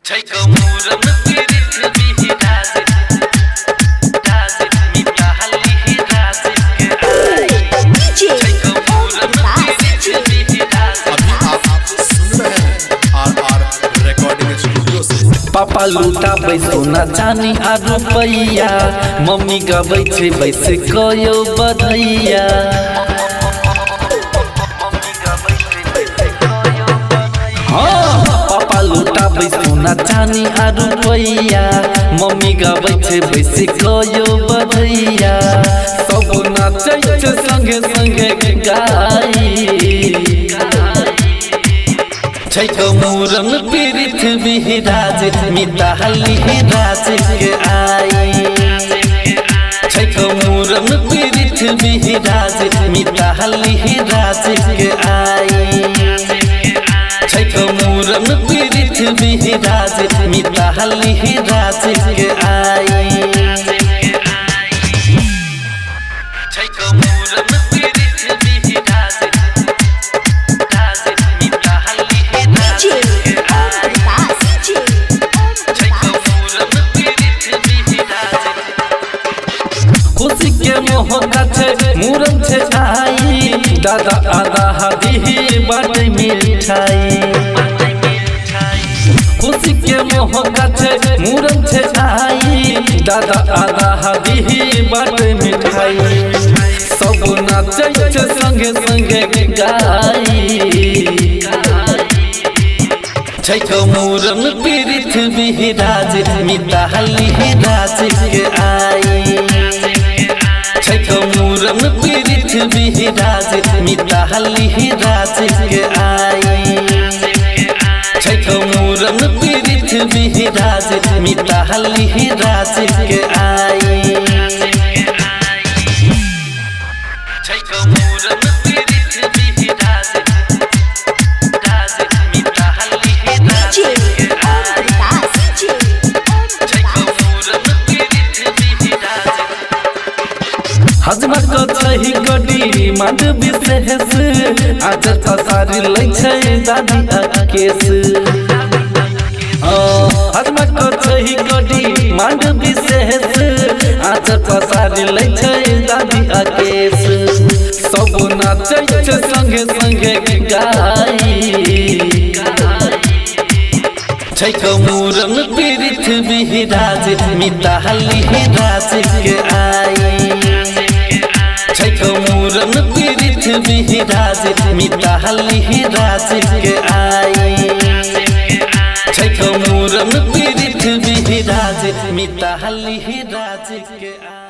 DJ Om Prakash. अभी आप सुन रहे हैं आर रिकॉर्डिंग स्टूडियो से। पापा लुटाबै सोना चानी आ रुपैया, मम्मी गबै छै बैस कयो बधैया। हाँ, पापा लुटाबै सोना चानी आ रुपैया, मम्मी गबै छै बैस कयो बधैया। सब नाचै छै संगे संगे गाई, छैक मूरन पृथ्वी राज मिताली राज के आई। छैक मूरन पृथ्वी राज मिताली राज के आई। छैक मूरन पृथ्वी राज मिताली राज के आई। छैक मूरन पृथ्वी राज मिताली राज डीजे के ओम आई। प्रकाश। डीजे ओम प्रकाश। खुशी के मोह छै मूरन छै आई, दादा आदा हादी बाटे मिठाई। खुशी के मोह छै मूरन छै आई, दादा आदा हादी बाटे मिठाई। सब नाचै छै संगे संगे गाई, छैक मूरन पृथ्वी राज मिताली राज के आई। छैक मूरन पृथ्वी राज मिताली राज के आई। छैक मूरन पृथ्वी राज मिताली राज के आई। छैक मूरन पृथ्वी राज मिताली राज डीजे के ओम आई। प्रकाश। डीजे ओम प्रकाश। हजमा छही गडी मांड विशेष, आचर पसारी लै छै दादी अकेश। हजमा छही गडी मांड विशेष, आचर पसारी लै छै दादी अकेश। सब नाचै छै संगे संगे गाई, छैक मूरन पृथ्वी राज मिताली राज के आई। छैक मूरन पृथ्वी राज मिताली राज के आई। छैक मूरन पृथ्वी राज मिताली राज के आई।